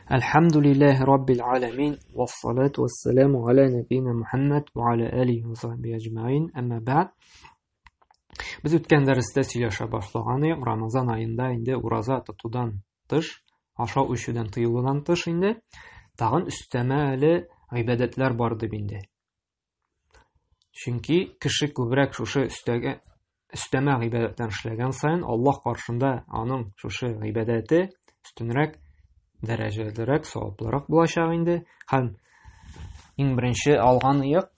Әлхәмдүлилләһи раббил аламин, вассалату вассаламу аля нәбина Мухаммад ва аля алихи ва сахбихи әҗмәин. Әмма бәгъд. Без үткән дәрестә сөйләшә башлаган идек, Рамазан аенда инде ураза тотудан тыш, ашау эчүдән тыелудан тыш инде тагын өстәмә әле гыйбадәтләр бар дип инде. Чөнки кеше күбрәк шушы өстәгә өстәмә гыйбадәтләр эшләгән саен Аллаһ каршында аның шушы гыйбадәте өстенрәк, дәрәҗәлерәк, саваплырак булачак инде. Һәм иң беренче алган ыек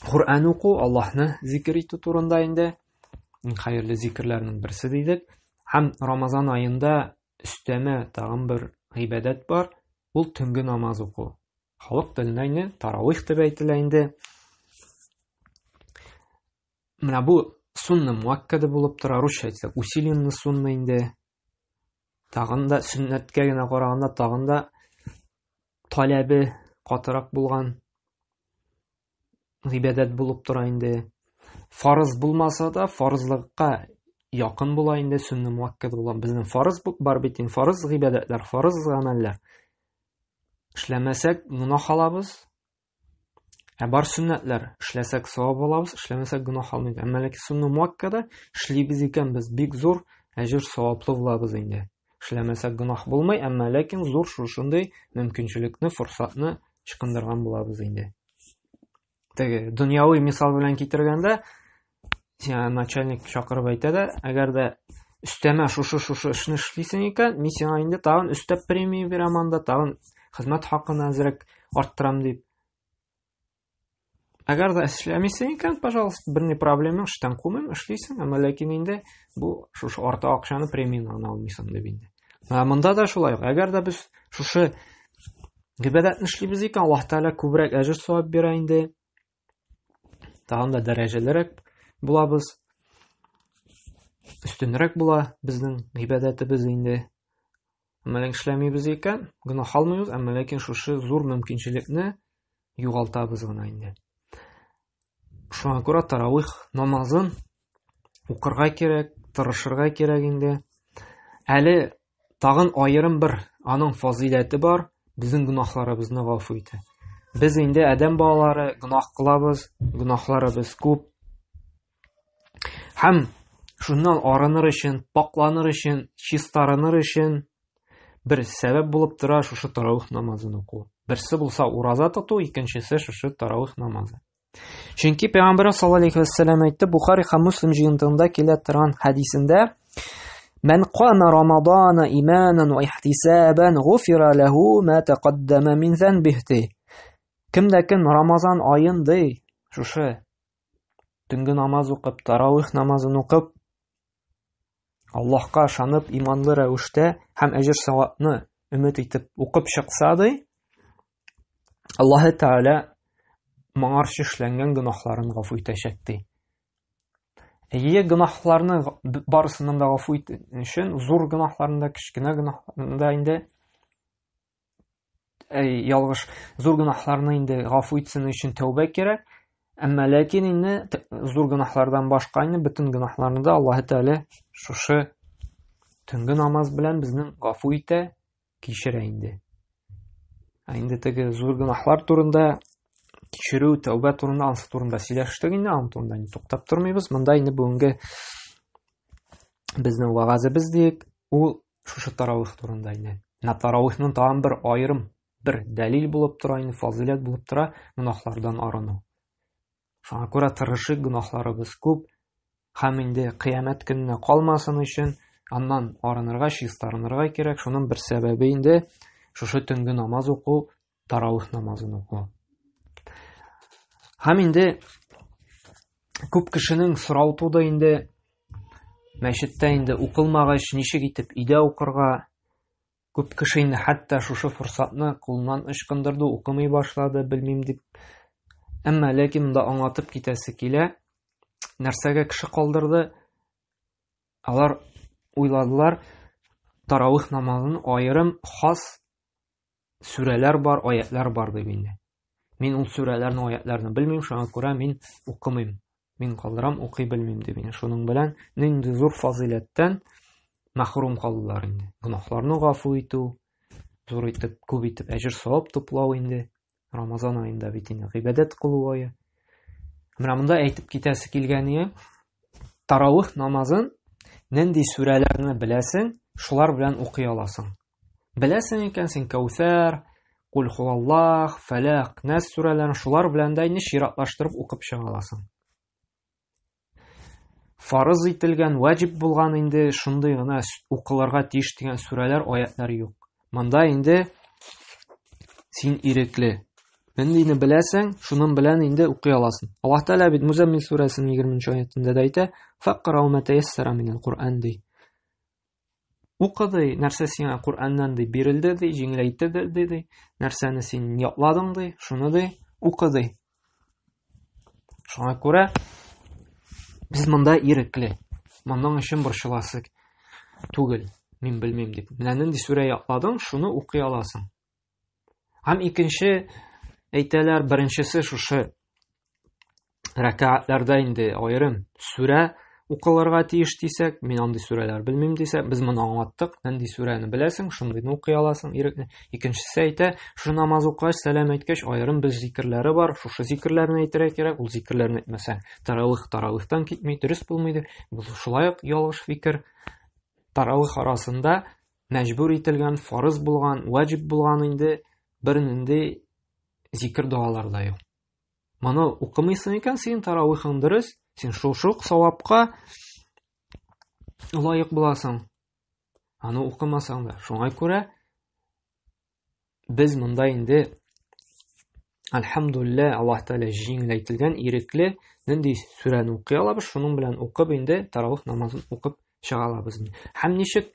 Коръән уку, Аллаһны зикер итү турында инде. Иң хәерле зикерләрнең берсе дидек. Һәм Рамазан аенда өстәмә тагын бер гыйбадәт бар, ул төнге намаз уку. Халык телендә инде таравих дип әйтелә инде. Менә бу сунна муаккада булып тора, русча әйтсәк, усиленный сунна инде. Тагын да сөннәткә генә караганда тагын да таләбе катырак булган гыйбадәт булып тора инде. Фарыз булмаса да, фарызлыкка якын була инде, сөннә муаккада була. Безнең фарыз бар бит инде, фарыз гыйбадәтләр, фарыз гамәлләр. Эшләмәсәк, гөнаһ алабыз. Ә бар сөннәтләр, эшләсәк савап алабыз, эшләмәсәк гөнаһ алмыйбыз. Әмма ләкин сөннә муаккада эшлибез икән, без бик зур әҗер саваплы булабыз инде. Эшләмәсәк гөнаһ булмый, әмма ләкин зур шушындый мөмкинчелекне, форсатны ычкындырган булабыз инде. Теге дөньяви мисал белән китергәндә, сиңа начальник чакырып әйтә дә, әгәр дә өстәмә шушы-шушы эшне эшлисең икән, мин сиңа инде тагын өстәп премия бирәм анда, тагын хезмәт хакын әзрәк арттырам дип. Әгәр дә эшләмисең икән, пожалуйста, бер ни проблема юк, эштән кумыйм, эшлисең, әмма ләкин инде бу шушы арта акчаны премияне гына алмыйсың дип инде. Ә монда да шулай ук. Әгәр дә без шушы гыйбадәтне эшлибез икән, Аллаһ Тәгалә күбрәк әҗер савап бирә инде. Тагын да дәрәҗәлерәк булабыз. Өстенрәк була безнең гыйбадәтебез инде. Әмма ләкин эшләмибез икән, гөнаһ алмыйбыз, әмма ләкин шушы зур мөмкинчелекне югалтабыз гына инде. Шуңа күрә таравих намазын укырга кирәк, тырышырга кирәк инде. Әле тагын аерым бер аның фазыйләте бар, безнең гөнаһларыбызны гафу итә. Без инде адәм балалары гөнаһ кылабыз, гөнаһларыбыз күп. Һәм шуннан арыныр өчен, пакланыр өчен, чистарыныр өчен бер сәбәп булып тора шушы таравих намазын уку. Берсе булса ураза тоту, икенчесе шушы таравих намазы. Чөнки Пәйгамбәр саллаллаһу алейхи вәссәлам әйтте, Бухари һәм Муслим җыентыгында килә торган хәдисендә, Мән кама Рамадана иманан ва ихтисабан гуфира лаху ма тaqaddama мин занбихи. Кемдә кем Рамазан аен ди, шушы төнге намаз укып, таравих намазын укып, Аллаһка ышанып, иманлы рәвештә һәм әҗер савапны өмет итеп укып чыкса ди, Аллаһы Тәгалә моңарчы эшләнгән гөнаһларын гафу итәчәк ди. Әйе, гөнаһларны барысыннан да гафу итү өчен зур гөнаһларны да, кечкенә гөнаһларны да инде әй, ялгыш, зур гөнаһларны инде гафу итсен өчен тәүбә кирәк. Әмма ләкин инде зур гөнаһлардан башка инде бөтен гөнаһларны да Аллаһ Тәгалә шушы төнге намаз белән безнең гафу итә, кичерә инде. Ә инде теге зур гөнаһлар турында кичерү, тәүбә турында, ансы турында сөйләштек инде, аның турында инде туктап тормыйбыз. Монда инде бүгенге безнең вагазыбыз диек, ул шушы таравих турында инде. Менә таравихның тагын бер аерым бер дәлил булып тора инде, фазыйләт булып тора гөнаһлардан арыну. Шуңа күрә тырышыйк, гөнаһларыбыз күп һәм инде кыямәт көненә калмасын өчен аннан арынырга, чистарынырга кирәк. Шуның бер сәбәбе инде шушы төнге намаз уку, таравих намазын уку. Һәм инде күп кешенең сорау туды инде, мәчеттә инде укылмагач, ничек итеп өйдә укырга? Күп кеше инде хәтта шушы форсатны кулыннан ычкындырды, укымый башлады, белмим дип. Әмма ләкин монда аңлатып китәсе килә, нәрсәгә кеше калдырды? Алар уйладылар, таравих намазын аерым хас сүрәләр бар, аятлар бар дип инде. Мин ул сүрәләрне, аятларны белмим, шуңа күрә мин укымыйм. Мин калдырам, укый белмим дип инде. Шуның белән нинди зур фазыйләттән мәхрүм калдылар инде. Гөнаһларны гафу итү. Зур итеп, күп итеп әҗер савап туплау инде. Рамазан аенда бит инде гыйбадәт кылу ае. Менә монда әйтеп китәсе килгәне, таравих намазын нинди сүрәләрне беләсең, шулар белән укый аласың. Беләсең икән син Кәүсәр, Кул хуаллах, Фәләк, Нәс сүрәләрен шулар белән дә инде чиратлаштырып укып чыга аласың. Фарыз ителгән, ваҗиб булган инде шундый гына укылырга тиеш дигән сүрәләр, аятлар юк. Монда инде син ирекле. Ниндине беләсең, шуның белән инде укый аласың. Аллаһ Тәгалә бит Музәммил сүрәсенең 20 аятында да әйтә, "Фәкърау ма тәяссара минәл Куръан" ди. Укы ди, нәрсә сиңа Коръәннән ди бирелде ди, җиңеләйтте ди, ди, нәрсәне син ятладың ди, шуны ди, укы ди. Шуңа күрә без монда ирекле. Моның өчен борчыласы түгел, мин белмим дип. Менә нинди сүрә ятладың, шуны укый аласың. Һәм икенче әйтәләр, беренчесе шушы рәкәгатьләрдә инде аерым сүрә укылырга тиеш дисәк, мин андый сүрәләр белмим дисәк, без моны аңлаттык, нинди сүрәне беләсең, шундыйны укый аласың, ирекле. Икенчесе әйтә, шушы намаз укыгач, сәлам әйткәч, аерым бер зикерләре бар, шушы зикерләрне әйтергә кирәк, ул зикерләрне әйтмәсәң, таравих таравихтан китми, дөрес булмый ди. Бу шулай ук ялгыш фикер. Таравих арасында мәҗбүр ителгән, фарыз булган, ваҗиб булган инде бернинди зикер догалар да юк. Моны укымыйсың икән, синең таравихың дөрес, син шушы ук савапка лаек буласың. Аны укымасаң да. Шуңа күрә без монда инде Альхамдулилла, Аллаһ Тәгалә җиңеләйтелгән, ирекле нинди сүрәне укый алабыз, шуның белән укып инде таравих намазын укып чыга алабыз. Һәм ничек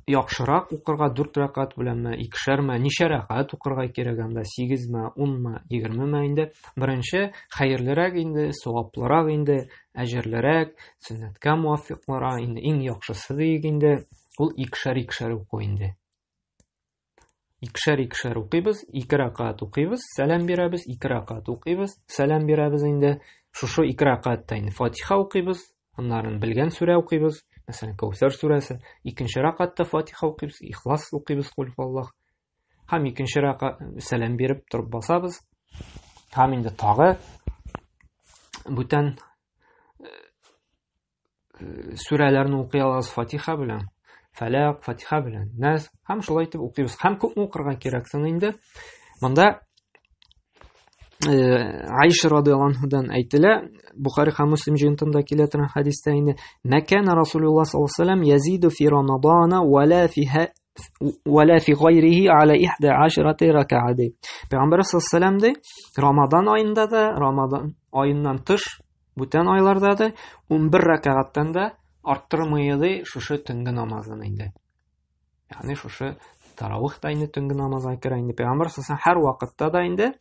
яхшырак укырга дүрт рәкәгать беләнме, икешәрме, ничә рәкәгать укырга кирәк анда, сигезме, унмы, егермеме инде. Беренче хәерлерәк инде, саваплырак инде, әҗерлерәк, сөннәткә муафиклырак инде, иң яхшысы диек инде, ул икешәр-икешәр уку инде. Икешәр-икешәр укыйбыз, ике рәкәгать укыйбыз, сәлам бирәбез, ике рәкәгать укыйбыз, сәлам бирәбез инде. Шушы ике рәкәгатьтә инде Фатиха укыйбыз, аннарын белгән сүрә укыйбыз, мәсәлән, Кәүсәр сүрәсе. Икенче рәкәгатьтә Фатиха укыйбыз, Ихлас укыйбыз, Кул Аллаһ. Һәм икенче рәкәгать сәлам биреп торып басабыз. Һәм инде тагы бүтән сүрәләрне укый алабыз Фатиха белән. Фәләк, Фатиха белән, Нәс һәм шулай итеп укыйбыз. Һәм күпме укырга кирәк соң инде? Монда Айша радиаллаһу анһудан әйтелә, Бухари һәм Муслим җыентында килә торган хәдистә инде, Мәкәна Расулуллаһ саллаллаһу алейһи ва сәлләм язиду фи Рамадана ва ла фиха ва ла фи гайрихи аля ихда ашрати ракаа ди. Пәйгамбәр саллаллаһу алейһи ва сәлләм ди, Рамадан аенда да, Рамадан аеннан тыш Бүтән айларда да 11 рәкәгатьтән дә арттырмый ди шушы төнге намазын инде. Ягъни шушы таравих та инде төнге намазга керә инде. Пәйгамбәр саллаллаху һәр вакытта да инде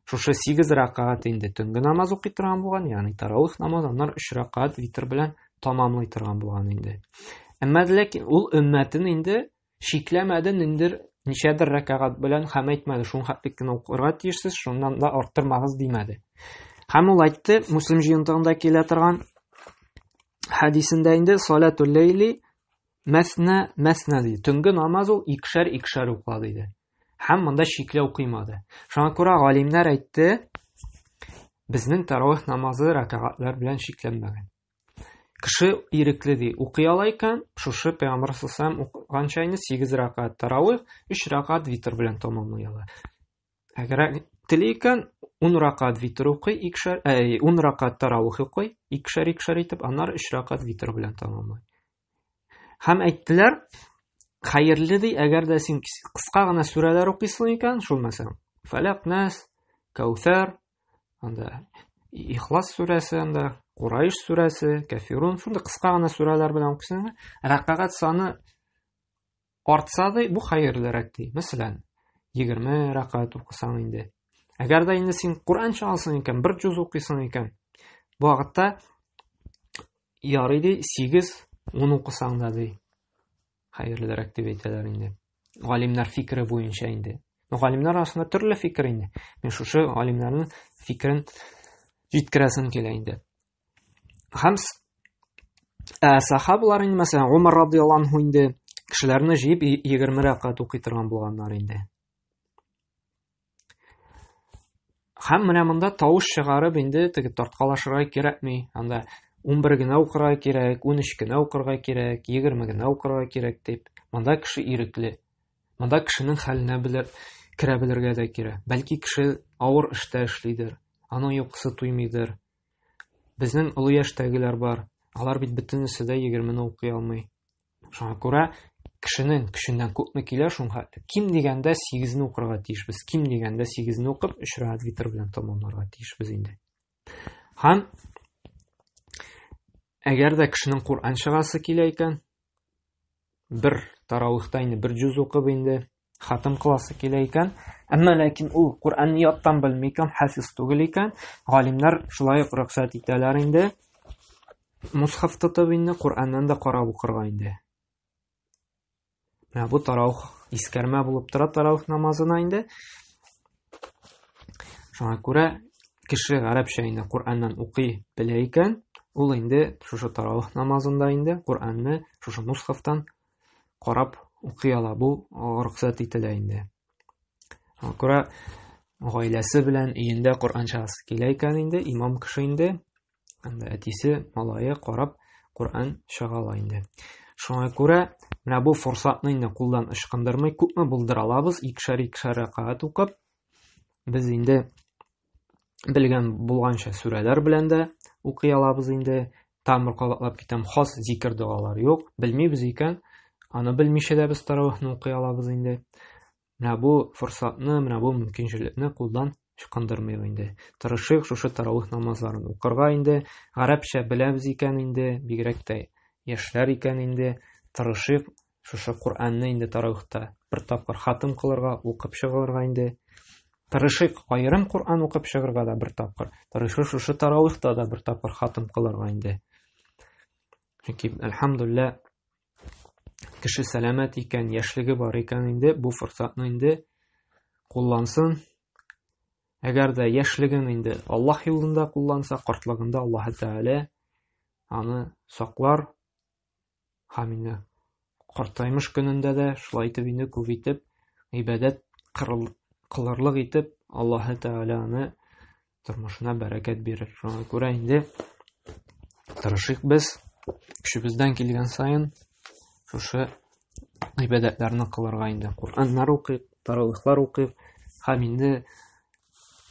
шушы 8 рәкәгать инде төнге намаз укый торган булган, ягъни таравих намазы, аннан 3 рәкәгать витр белән тамамлый торган булган инде. Әмма ләкин ул өммәтен инде Чикләмәде ниндер ничәдер рәкәгать белән һәм әйтмәде, шуның хәтлек кенә укырга тиешсез, шуннан да арттырмагыз димәде. Һәм ул әйтте, Муслим җыентыгында килә торган хәдисендә инде салатул ләйли мәсна мәсна ди. Төнге намаз ул икешәр-икешәр укыла диде. Һәм монда чикләү куймады. Шуңа күрә галимнәр әйтте, безнең таравих намазы рәкәгатьләр белән чикләнмәгән. Кеше ирекле ди, укый ала икән, шушы пәйгамбәр саллаллаху укыганча инде 8 рәкәгать таравих, 3 рәкәгать витр белән тәмамлый ала. Әгәр тели икән, 10 рәкәгать витр укый, икешәр, әй, 10 рәкәгать таравих укый, икешәр икешәр итеп, аннары 3 рәкәгать витр белән тәмамлый. Һәм әйттеләр, хәерле ди, әгәр дә син кыска гына сүрәләр укыйсың икән, шул мәсәлән, Фәләк, Нас, Кәүсәр, Анда Ихлас сүрәсе, анда Курайш сүрәсе, Кәфирун, шундый кыска гына сүрәләр белән укысаң, рәкәгать саны артса ди, бу хәерлерәк ди. Мәсәлән, 20 рәкәгать укысаң инде. Әгәр дә инде син Коръән чаласың икән, бер җуз укыйсың икән, бу вакытта ярый ди, 8, 10 укысаң да ди. Хәерлерәк дип әйтәләр инде. Галимнәр фикере буенча инде. Но галимнәр арасында төрле фикер инде. Мин шушы галимнәрнең фикерен җиткерәсем килә инде. Һәм ә, сахабалар инде, мәсәлән, Умар радияллаһу анһу инде Кешеләрне җыеп 20 рәкать укый торган булганнар инде. Һәм менә монда тавыш чыгарып инде теге тарткалашырга кирәкми. Анда 11 генә укырга кирәк, 13 генә укырга кирәк, 20 генә укырга кирәк дип. Монда кеше ирекле. Монда кешенең хәленә белер, керә белергә дә кирәк. Бәлки кеше авыр эштә эшлидер, аның йокысы туймыйдыр. Безнең олы яшьтәгеләр бар. Алар бит бөтенесе дә 20-не укый алмый. Шуңа күрә кешенең көченнән күпме килә, шуңа ким дигәндә 8-не укырга тиешбез. Ким дигәндә 8-не укып, 3 рәкәгать витр белән тәмамларга тиешбез инде. Һәм әгәр дә кешенең Коръән чыгасы килә икән, бер таравихта инде бер җүз укып инде хатым кыласы килә икән, әмма ләкин ул Коръәнне яттан белми икән, хафиз түгел икән, галимнәр шулай ук рөхсәт итәләр инде. Мусхаф тотып инде Коръәннән дә карап укырга инде. Менә бу таравих искәрмә булып тора таравих намазына инде. Шуңа күрә кеше гарәпчә инде Коръәннән укый белә икән, ул инде шушы таравих намазында инде Коръәнне шушы мусхафтан карап укый ала. Бу рөхсәт ителә инде. Шуңа күрә гаиләсе белән өендә Коръән чыгасы килә икән инде, имам кеше инде, анда әтисе, малае карап Коръән чыга ала инде. Шуңа күрә менә бу форсатны инде кулдан ычкындырмый, күпме булдыра алабыз, икешәр-икешәр рәкәгать укып, без инде белгән булганча сүрәләр белән дә укый алабыз инде. Тагын бер кабатлап китәм, хас зикер догалар юк. Белмибез икән, аны белмичә дә без таравихны укый алабыз инде. Менә бу форсатны, менә бу мөмкинчелекне кулдан ычкындырмыйк инде. Тырышыйк шушы таравих намазларын укырга инде. Гарәпчә беләбез икән инде, бигрәк тә яшьләр икән инде, тырышыйк шушы Коръәнне инде таравихта бер тапкыр хатым кылырга, укып чыгырга инде. Тырышыйк аерым Коръән укып чыгырга да бер тапкыр. Тырышыйк шушы таравихта да бер тапкыр хатым кылырга инде. Чөнки, әлхәмдүлилләһ, кеше сәламәт икән, яшьлеге бар икән инде, бу форсатны инде куллансын. Әгәр дә яшьлеген инде Аллаһ юлында кулланса, картлыгында Аллаһ Тәгалә аны саклар, Һәм инде картаймыш көнендә дә шулай итеп инде күп итеп гыйбадәт кылырлык итеп Аллаһы Тәгалә аны тормышына бәрәкәт бирер. Шуңа күрә инде тырышыйк без көчебездән килгән саен шушы гыйбадәтләрне кылырга инде. Коръәннәр укыйк, таравихлар укыйк һәм инде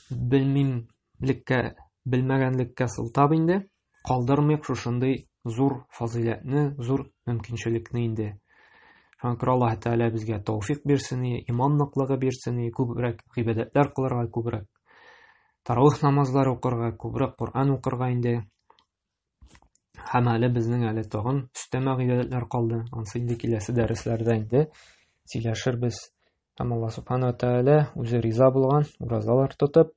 белмимлеккә, белмәгәнлеккә сылтап инде калдырмыйк шушындый зур фазыйләтне, зур мөмкинчелекне инде. Шуңа күрә Аллаһ Тәгалә безгә тәүфик бирсен, иман ныклыгы бирсен, күбрәк гыйбадәтләр кылырга, күбрәк таравих намазлары укырга, күбрәк Коръән укырга инде. Һәм әле безнең әле тагын өстәмә гыйбадәтләр калды. Ансы инде киләсе дәресләрдә инде сөйләшербез. Һәм Алла Субхану Тәгалә үзе риза булган уразалар тотып,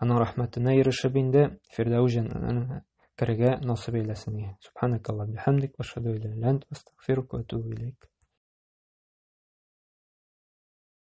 аның рәхмәтенә ирешеп инде Фирдәүс җәннәтенә керергә насыйп әйләсен. Субханакаллаһ бихамдик, ашһаду илля илля анта, астагфирука ва атубу илейк.